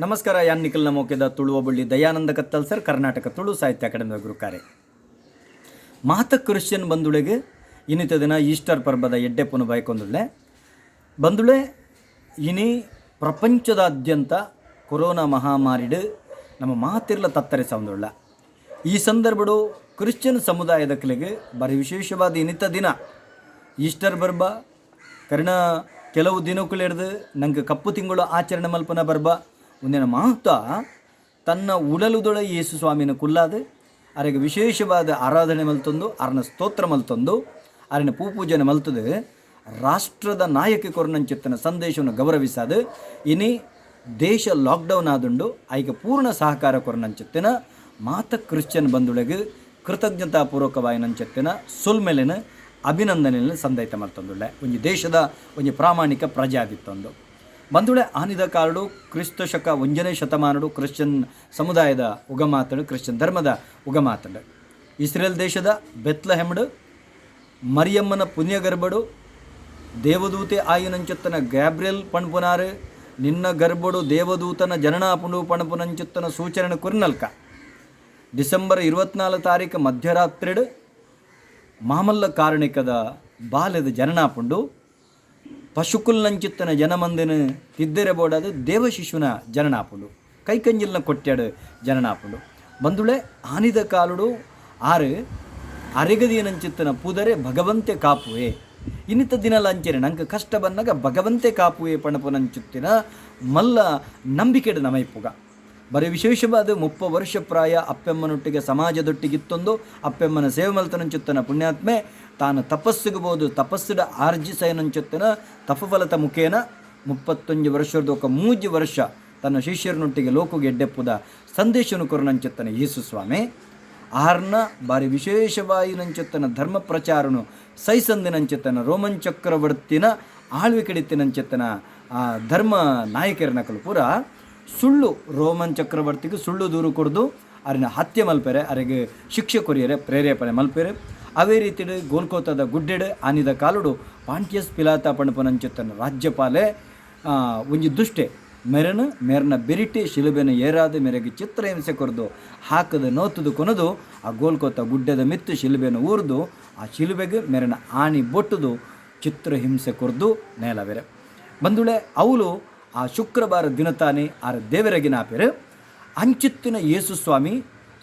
ನಮಸ್ಕಾರ. ಯಾನ್ ನಿಕಲ್ನ ಮೋಕೆದ ತುಳುವ ಬೊಳ್ಳಿ ದಯಾನಂದ ಕತ್ತಲ್ ಸರ್, ಕರ್ನಾಟಕ ತುಳು ಸಾಹಿತ್ಯ ಅಕಾಡೆಮಿದ ಗುರುಕಾರೆ. ಮಾತ ಕ್ರಿಶ್ಚಿಯನ್ ಬಂಧುಳೆಗೆ ಇನ್ನಿತ ದಿನ ಈಸ್ಟರ್ ಪರ್ಬದ ಎಡ್ಡೆಪ್ಪುನು ಬಯಕೊಂದುಳ್ಳೆ. ಬಂಧುಳೆ, ಇನಿ ಪ್ರಪಂಚದಾದ್ಯಂತ ಕೊರೋನಾ ಮಹಾಮಾರಿಡು ನಮ್ಮ ಮಾತಿರ್ಲ ತತ್ತರಿಸೊಂದುಳ್ಳ. ಈ ಸಂದರ್ಭಡು ಕ್ರಿಶ್ಚಿಯನ್ ಸಮುದಾಯದಕ್ಲೆಗ್ ಬಾರಿ ವಿಶೇಷವಾದ ಇನ್ನಿತ ದಿನ ಈಸ್ಟರ್ ಪರ್ಬ. ಕರ್ಣ ಕೆಲವು ದಿನಕ್ಕುಲೆಡ್ದು ನಂಗೆ ಕಪ್ಪು ತಿಂಗಳು ಆಚರಣೆ ಮಲ್ಪನ ಪರ್ಬ. ಒಂದಿನ ಮಾತ ತನ್ನ ಉಡಲುದೊಳ ಯೇಸು ಸ್ವಾಮಿನ ಕುಲ್ಲಾದ ಅರೆಗೆ ವಿಶೇಷವಾದ ಆರಾಧನೆ ಮಲ್ತೊಂದು, ಅರನ ಸ್ತೋತ್ರ ಮಲ್ತೊಂದು, ಅರನ ಪೂಪೂಜನೆ ಮಲ್ತದು, ರಾಷ್ಟ್ರದ ನಾಯಕ ಕೊರ್ನಂಚಿತ್ತನ ಸಂದೇಶವನ್ನು ಗೌರವಿಸಾದು, ಇನಿ ದೇಶ ಲಾಕ್ಡೌನ್ ಆದುಂಡು, ಐಕ ಪೂರ್ಣ ಸಹಕಾರ ಕೊರ್ನಂಚಿತ್ತಿನ ಮಾತ ಕ್ರಿಶ್ಚಿಯನ್ ಬಂಧುಳೆಗ್ ಕೃತಜ್ಞತಾಪೂರ್ವಕವಾಯಿನಂಚಿತ್ತಿನ ಸೊಲ್ಮೆಲೆನ ಅಭಿನಂದನೆಯನ್ನು ಸಂದೈತ ಮಲ್ತೊಂದುಳ್ಳೆ. ಒಂಜಿ ದೇಶದ ಒಂಜಿ ಪ್ರಾಮಾಣಿಕ ಪ್ರಜೆ ಆದಿತ್ತೊಂದು. ಬಂಧುಳೆ, ಆನಿದ ಕಾಲಡು ಕ್ರಿಸ್ತ ಶಕ 1ನೇ ಶತಮಾನಡು ಕ್ರಿಶ್ಚಿಯನ್ ಸಮುದಾಯದ ಉಗಮಾತಡು, ಕ್ರಿಶ್ಚಿಯನ್ ಧರ್ಮದ ಉಗಮಾತಡು. ಇಸ್ರೇಲ್ ದೇಶದ ಬೆತ್ಲಹೆಮ್ಡು ಮರಿಯಮ್ಮನ ಪುಣ್ಯಗರ್ಭಡು ದೇವದೂತೆ ಆಯಿನಂಚುತ್ತನ ಗ್ಯಾಬ್ರಿಯಲ್ ಪಣ್ಪುನಾರು ನಿನ್ನ ಗರ್ಭಡು ದೇವದೂತನ ಜನನಾಪುಂಡು ಪಣಪುನಂಚುತ್ತನ ಸೂಚನೆ ಕುರ್ನಲ್ಕ ಡಿಸೆಂಬರ್ 24 ತಾರೀಕು ಮಧ್ಯರಾತ್ರಿಡು ಮಾಮಲ್ಲ ಕಾರಣಿಕದ ಬಾಲ್ಯದ ಜನನಾಪುಂಡು. ಪಶುಕುಲ್ನಂಚಿತ್ತನ ಜನಮಂದಿನ ತಿದ್ದೆರೆ ಬೋಡಾದ ದೇವಶಿಶುನ ಜನನಾಪುಂಡು, ಕೈಕಂಜಿಲ್ನ ಕೊಟ್ಯಾಡು ಜನನಾಪುಂಡು. ಬಂಧುಳೆ, ಆನಿದ ಕಾಲುಡು ಆರು ಅರೆಗದಿಯನಂಚಿತ್ತನ ಪೂದರೆ ಭಗವಂತೆ ಕಾಪುವೆ. ಇನ್ನಿತ ದಿನ ಲಂಚನೆ ನಂಗೆ ಕಷ್ಟ ಬಂದಾಗ ಭಗವಂತೆ ಕಾಪುವೆ ಪಣಪುನಂಚುತ್ತಿನ ಮಲ್ಲ ನಂಬಿಕೆಡು ನಮೈಪುಗ. ಬರೀ ವಿಶೇಷವಾದ 30 ವರ್ಷ ಪ್ರಾಯ ಅಪ್ಪೆಮ್ಮನೊಟ್ಟಿಗೆ ಸಮಾಜದೊಟ್ಟಿಗಿತ್ತೊಂದು ಅಪ್ಪೆಮ್ಮನ ಸೇವೆ ಮಲ್ತನಂಚುತ್ತನ ಪುಣ್ಯಾತ್ಮೆ ತಾನು ತಪಸ್ಸಿಗಬಹುದು. ತಪಸ್ಸಿಡ ಆರ್ಜಿಸಯನಂಚುತ್ತನ ತಪಫಲತ ಮುಖೇನ 31 ವರ್ಷದ ఒక 3 ವರ್ಷ ತನ್ನ ಶಿಷ್ಯರನೊಟ್ಟಿಗೆ ಲೋಕಗೆ ಎಡ್ಡೆಪ್ಪುದ ಸಂದೇಶನು ಕೊರನಂಚುತ್ತನ ಯೇಸು ಸ್ವಾಮಿ ಆರ್ನ ಬಾರಿ ವಿಶೇಷವಾಯಿನಂಚುತ್ತನ ಧರ್ಮ ಪ್ರಚಾರನು ಸೈಸಂದಿನಂಚುತ್ತನ ರೋಮನ್ ಚಕ್ರವರ್ತಿನ ಆಳ್ವಿಕೆಡಿತ್ತಿನಂಚುತ್ತನ ಆ ಧರ್ಮ ನಾಯಕರನಕಲು ಪೂರ ಸುಳ್ಳು ರೋಮನ್ ಚಕ್ರವರ್ತಿಗೆ ಸುಳ್ಳು ದೂರು ಕೊಡ್ದು ಅರಿನ ಹತ್ಯೆ ಮಲ್ಪೆರೆ, ಅರೆಗೆ ಶಿಕ್ಷೆ ಕೊರಿಯರೆ ಪ್ರೇರೇಪಣೆ ಮಲ್ಪೆರೆ. ಅವೇ ರೀತಿಡು ಗೋಲ್ಕೋತದ ಗುಡ್ಡೆಡು ಆನಿದ ಕಾಲುಡು ಪಾಂಟಿಯಸ್ ಪಿಲಾತ ಪಣಪನಂಚುತ್ತನ ರಾಜ್ಯಪಾಲೆ ಒಂಜಿ ದುಷ್ಟೆ ಮೆರನು ಮೇರ್ನ ಬೆರಿಟಿ ಶಿಲುಬೆನ ಏರಾದ ಮೆರೆಗೆ ಚಿತ್ರಹಿಂಸೆ ಕೊರ್ದು ಹಾಕದ ನೋತುದು ಕೊನದು ಆ ಗೋಲ್ಕೋತ ಗುಡ್ಡದ ಮಿತ್ತು ಶಿಲುಬೆನ ಊರ್ದು ಆ ಶಿಲುಬೆಗೆ ಮೆರನ ಆಣಿ ಬೊಟ್ಟುದು ಚಿತ್ರಹಿಂಸೆ ಕೊರ್ದು ನೇಲವೆರೆ. ಬಂಧುಳೆ, ಅವಳು ಆ ಶುಕ್ರವಾರ ದಿನ ತಾನೇ ಆರ ದೇವರಗಿನ ಆಪೆರು. ಅಂಚಿತ್ತಿನ ಯೇಸು ಸ್ವಾಮಿ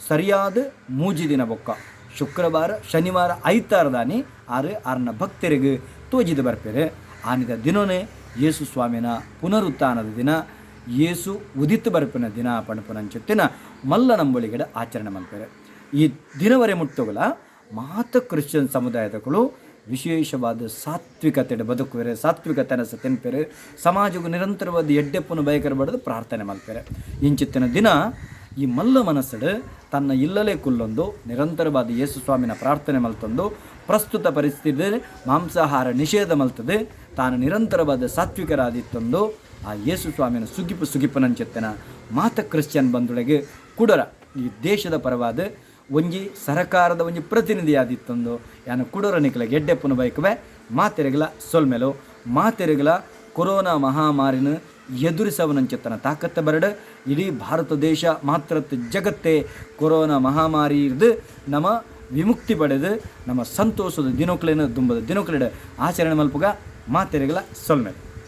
ಸರಿಯಾದ 3 ದಿನ ಬೊಕ್ಕ ಶುಕ್ರವಾರ, ಶನಿವಾರ, ಐತಾರದಾನಿ ಆರು ಆರ್ನ ಭಕ್ತರಿಗೆ ತೋಜಿದ ಬರ್ಪೇರೆ. ಆನಿದ ದಿನನೇ ಯೇಸು ಸ್ವಾಮಿನ ಪುನರುತ್ಥಾನದ ದಿನ, ಯೇಸು ಉದಿತ ಬರ್ಪಿನ ದಿನ ಪಣಪುನಂಚುತ್ತಿನ ಮಲ್ಲ ನಂಬೊಳಿಗಡ ಆಚರಣೆ ಮಲ್ಪೆರೆ. ಈ ದಿನವರೆ ಮುಟ್ಟೋಗಲ ಮಾತ ಕ್ರಿಶ್ಚಿಯನ್ ಸಮುದಾಯದಗಳು ವಿಶೇಷವಾದ ಸಾತ್ವಿಕತೆ ಬದುಕುವೆರೆ, ಸಾತ್ವಿಕ ತೆನಸ ತಿನ್ಪೆರೆ, ಸಮಾಜಕ್ಕೂ ನಿರಂತರವಾದ ಎಡ್ಡೆಪ್ಪನು ಬಯಕರಬಾರ್ದು ಪ್ರಾರ್ಥನೆ ಮಲ್ಪೆರೆ. ಇಂಚಿತ್ತಿನ ದಿನ ಈ ಮಲ್ಲ ಮನಸ್ಸಡು ತನ್ನ ಇಲ್ಲಲೇ ಕುಲ್ಲೊಂದು ನಿರಂತರವಾದ ಯೇಸು ಸ್ವಾಮಿನ ಪ್ರಾರ್ಥನೆ ಮಲ್ತೊಂದು, ಪ್ರಸ್ತುತ ಪರಿಸ್ಥಿತಿ ಮಾಂಸಾಹಾರ ನಿಷೇಧ ಮಲ್ತದೆ, ತಾನು ನಿರಂತರವಾದ ಸಾತ್ವಿಕರಾದಿತ್ತೊಂದು ಆ ಯೇಸು ಸ್ವಾಮಿನ ಸುಗಿಪು ಸುಗಿಪನಂಚೆತ್ತನ ಮಾತ ಕ್ರಿಶ್ಚಿಯನ್ ಬಂಧುಳೆಗೆ ಕುಡರ ಈ ದೇಶದ ಪರವಾದ ಒಂಜಿ ಸರಕಾರದ ಒಂಜಿ ಪ್ರತಿನಿಧಿಯಾದಿತ್ತೊಂದು ಯಾನು ಕುಡರ ನಿಕಲ ಗೆಡ್ಡೆಪ್ಪುನ ಬೈಕುವೆ. ಮಾತೆರೆಗಲ ಸೊಲ್ಮೆಲು. ಮಾತೆರೆಗಲ ಕೊರೋನಾ ಮಹಾಮಾರಿನ ಎದುರಿಸವನಂಚೆತ್ತನ ತಾಕತ್ತ ಬರಡು. ಇಡೀ ಭಾರತ ದೇಶ ಮಾತ್ರ ಜಗತ್ತೇ ಕೊರೋನಾ ಮಹಾಮಾರಿ ಇರ್ದು ನಮ್ಮ ವಿಮುಕ್ತಿ ಪಡೆದು ನಮ್ಮ ಸಂತೋಷದ ದಿನಕ್ಲೇನ ದುಂಬದ ದಿನಕ್ಲೆಡ ಆಚರಣೆ ಮಲ್ಪುಗ. ಮಾತೆರೆಗಲ ಸೊಲ್ಮೆಲು.